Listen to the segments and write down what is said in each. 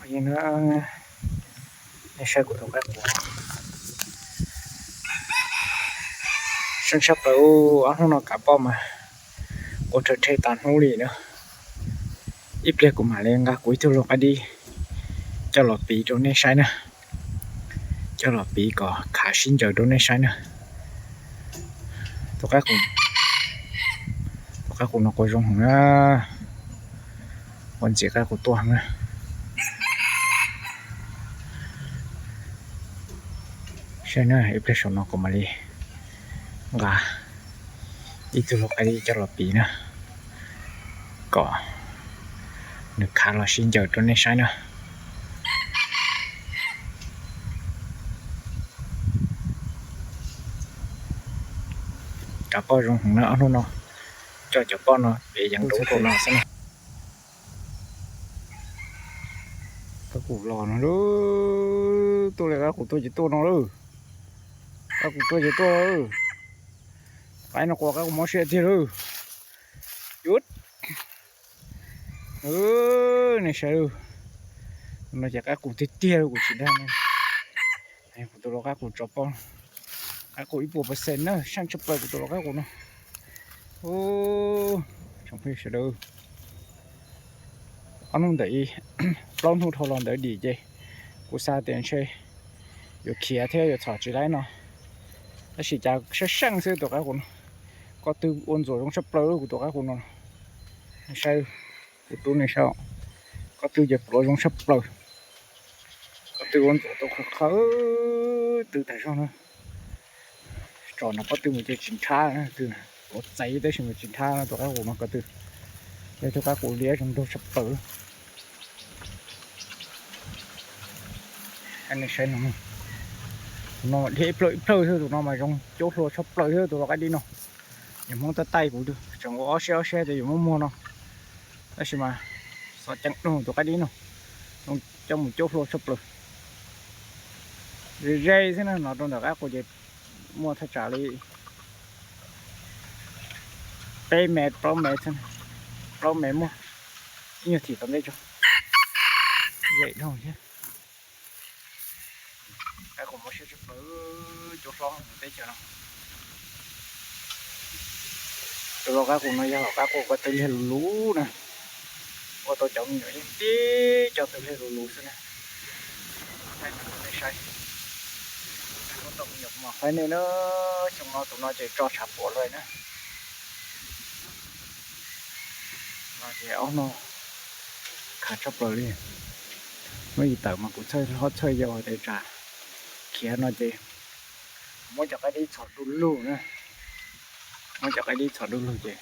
Nej saib kuv tus qaib qus seej tshaj plaws, ob hnub no kav poj mas ua rhawv rhe tas hnub li na. Ib pliag kuv mam li nqa kuv ib tug lau qaib dib coj los piv rau nej saib na, coj los piv kom khav sib ncaws rau nej saib na. Tus qaib qus, tus qaib qus no quas zoo heev na, ua ntxim qaib qus tuaj heev na. Saib na, ib pliag saum no kuv mam li nqa ib tug lau qaib dib coj los piv na, kom nws khav los sib ncaws rau nej saib na. Kav poj zoo heev na, ob hnub no coj cov poj no piv yees rau no xwb na. Qaib qus los no lauj, tuaj li qaib qus tuaj ces tuaj no lauj. Qaib qus tuaj ces tuaj lauj. Qaib no quas qaib qus mob siab tiag lauj. Yus, nej saib lauj, no ces qaib qus tiag tiag lauj, kuv tsis dag ne. Kuv tus lau qaib qus tsov poj, qaib qus ib puas percent na, seej tshaj plaws kuv tus lau qaib qus no. Tsoom phooj ywg sawv daws, ob hnub ntawm, plaub hnub dhau los ntawd dim ces kuv xav tias ntshe yuav khiav thiab yuav txhom tsis laib no, tab sis cas seej seej xwb tus qaib qus no. Ko tw ua ntxuam zoo tshaj plaws kuv tus qaib qus no. Saib, kuv tub nej saib, ko tw ces pluav zoo tshaj plaws. Ko tw ua ntxuam tau qhawv qhawv tw tas zog na. Tsom no pob tw mus ces tsis nthab, tw pluav txev tab sis mas tsis nthab no tus qaib qus no ko tw. Yog tus qaib qus liab zoo nraug tshaj plaws. Nej saib no, tus no dhia ib plhaw ib plhaw xwb, tus no mas zoo cuab hlua tshaj plaws xwb tus lau qaib dib no. Yog Hmoob tab taij kuv tseem ua ob siab ob siab tias yuav muab muag no, tab sis mas xov ceev dua tus qaib dib no, coj mus cuab hlua tshaj plaws. Ze ze xwb na, no rau ntawm qaib qus ces muaj thaj tsam li peb mev plaub mev, plaub mev muaj ib nyuag thim tom ntej tso. Ze dhau thiab. Qaib qus mob siab tshaj plaws, cuab hlob teb chaws no. Tus lau qaib qus no yog lau qaib qus ko tw liag lus lus na, ua tau cov me nyuam yeej tib co tw liag lus lus xwb na. Thaij rau nej saib, ua tau me nyuam kuv mam faib nej na. Xyoo no tus no ces tso tshav puam lawm na. No ces ob no khav tshaj plaws li. Hnub ib tawm mas kuv txhawj hlob txhawj yau hais tias tsam khiav no ces muab cov qaib dib txhom du lug na, muab cov qaib dib txhom du lug ces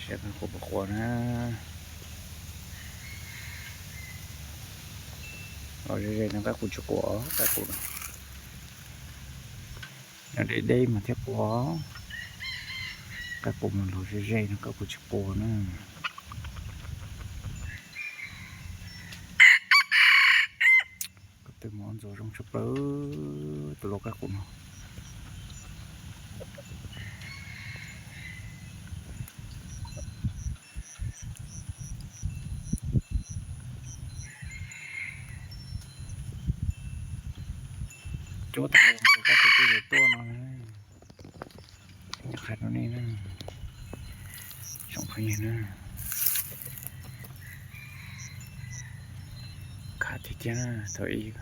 Saib qaib qus puas quas na. Los ze ze no qaib qus tsis quas, qaib qus no deb deb mas thiaj quas. Qaib qus mas los ze ze no qaib qus tsis quas na. Ko tw mas ua ntxuam zoo tshaj plaws tus lau qaib qus no. Cuab tas tus qaib qus twb yuav tuaj no. Qhia rau nej na, tsoom phooj ywg na, khav tiag tiag na. Thaum ub,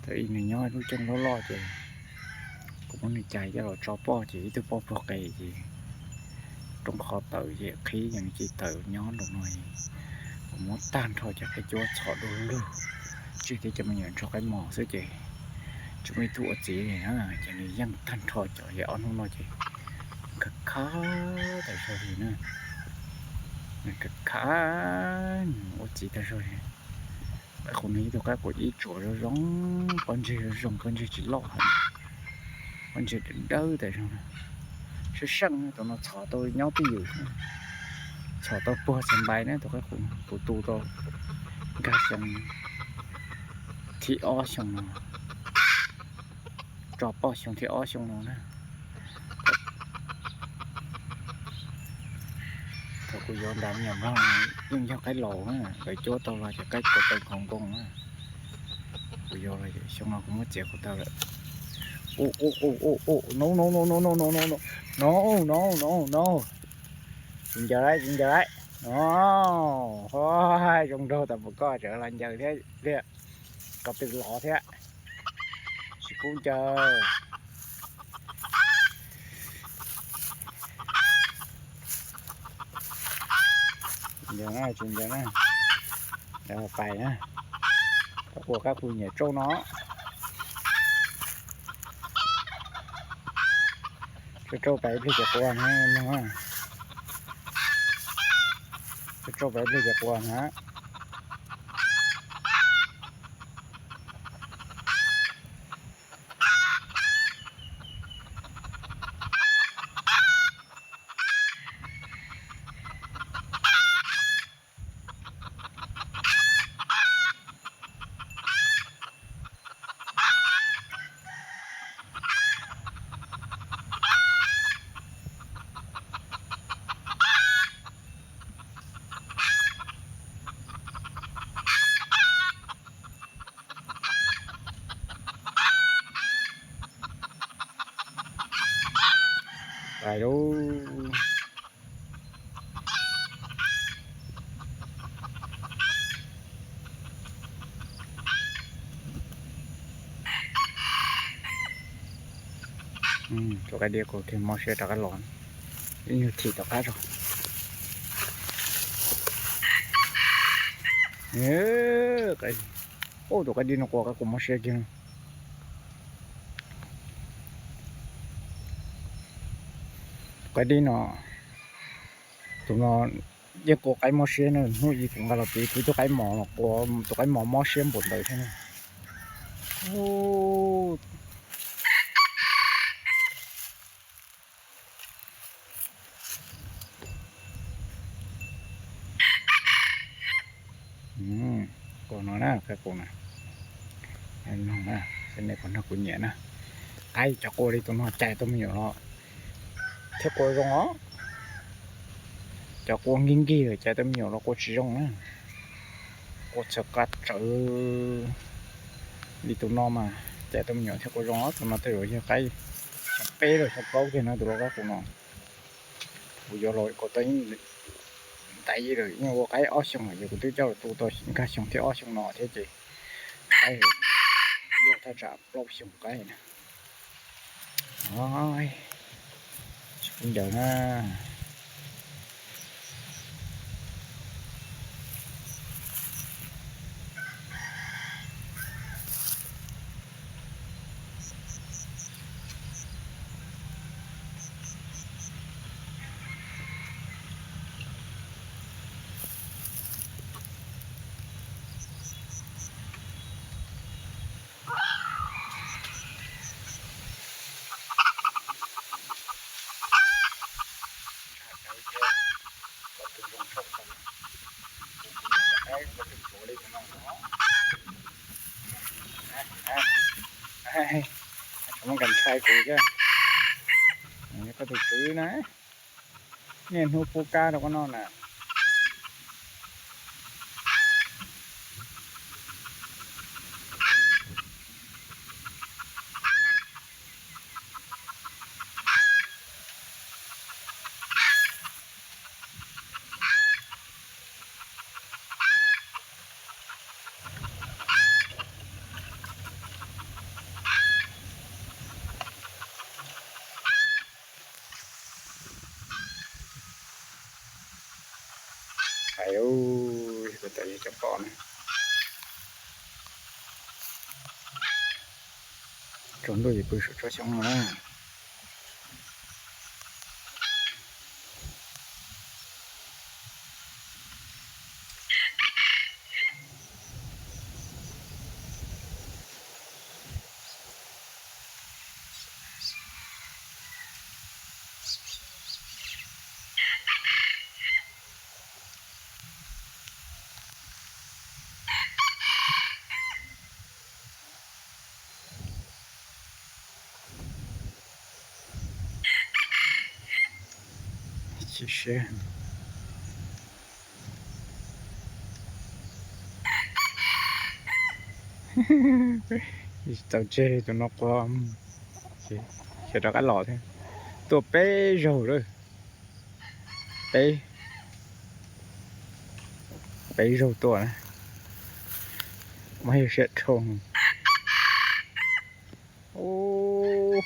thaum ub nws nyob lub cooj loj loj ces kuv muab nws cais coj los tso poj ces ib tug poj puag qes ces roob qhov tawm ces qhib ces nws cia li tawm nyob nraum no. Kuv muab tag nrho cov qaib cuab txhom du lug, tseg thiab cov me nyuam ntsho qaib mos xwb ces tsis muaj ib tug ua txiv li na. Ces nws yeej tag nrho cov, ces ob hnub no ces khav khav tas zog li na. Nws khav khav, nws ua txiv tas zog li. Qaib qus no ib tug qaib qus ib tsuam zoo zoo, pob ntseg zoo zoo, pob ntseg tsis loj heev, pob ntseg dawb dawb tas zog na. Seej seej, tus no txhom tau nyob twj ywm, txhom tau puag txog npai na tus qaib qus. Kuv tu tau nkag xyoo thib ob xyoo no, tso poj xyoo thib ob xyoo no na. Thaum kuv yuav nram me nyuam nploog yeej yog qaib laus na, lawv cuab tau los cov qaib kuv tau nkoos nkoos na. Kuv yuav los xyoo no kuv muab txiav kuv tau lawm. U u u u u, no no no no no no no no, no no no no. Tsis ncaws lawm, tsis ncaws lawm. No, zoo nraug tas mus koj tseem los ncaws thiab li, koj twb los thiab. Tsis pub ncaws. Tsis ncaws na, tsis ncaws na. Pais na. Koj ua kab kuv nyiam tsauj no. Tsauj tsauj pais ib pliag ces quaj na mog. Tsauj tsauj pais ib pliag ces quaj na. Pais lauj. Tus qaib dib kuv kiag mob siab rov qab los, ib nyuag thim tom qab tso. Tus qaib dib no quas qab kuv mob siab kiag. Tus qaib dib no, tus no yeej quas qaib mob siab na, hnub ib kuv nqa los piv kuv tus qaib mos los quas tus qaib mos mob siab npaum ntawd thiab na. Kuv no na, qaib qus na, no na, nej puas nrog kuv nyiam na. Qaib cov quas li tus no cais tau me nyuam los thiab quas zoo os. Cov quas nkig nkig cais tau me nyuam los quas tsis zoo na. Quas txhawv qab tsawv li tus no mas cais tau me nyuam thiab quas zoo os. Tus no tej zaum yog qaib xyoo peb los xyoo plaub kiag no tus lau qaib qus no. Kuv yuav los kuv tau ib ntais lawm, yeej ua qaib ob xyoo lawm, yog kuv twb coj los tu tau nkag xyoo thiab ob xyoo no thiab ces qaib yog thaj tsam plaub xyoo qaib na. Tsis pub ncaws na. Muab kas ntshai kuv thiab. Koj tus tswv na, niaj hnub pub kab rau koj noj na. Hais, kuv tau yog cov pom na. Tsaus ntuj ces pw saum tsob xyoob no na. Tsis siab. Txaus tseg tus no quas, ces rov qab los thiab. Tuaj peb zaug lawm. Peb, peb zaug tuaj na. Muaj yog siab dhau. Ub,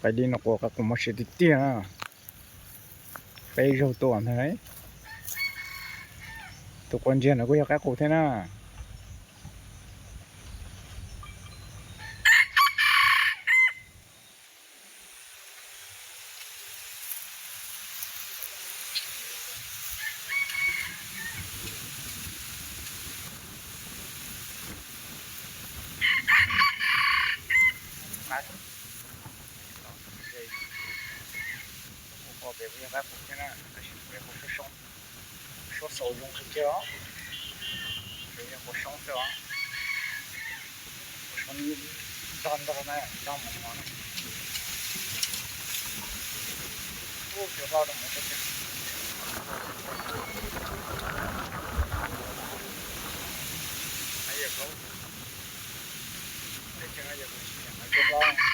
pais li no quas qab qus mob siab tiag tiag na. Peb zaug tuaj ntag. Tus quas ntsiag no kuj yog qab qus thiab na. Ua pem kuj yog qab qus thiab na, tab sis pem qhov suab xauv zoo kawg kiag os. Pem yog qhov soob xwb os. Qhov soob ntog ntog na, ntog mos mos na. Ub, cua hlob rau mus teb chaws. Yawg Kaub, teb chaws no yog kuv tsis nyiam cua hlob.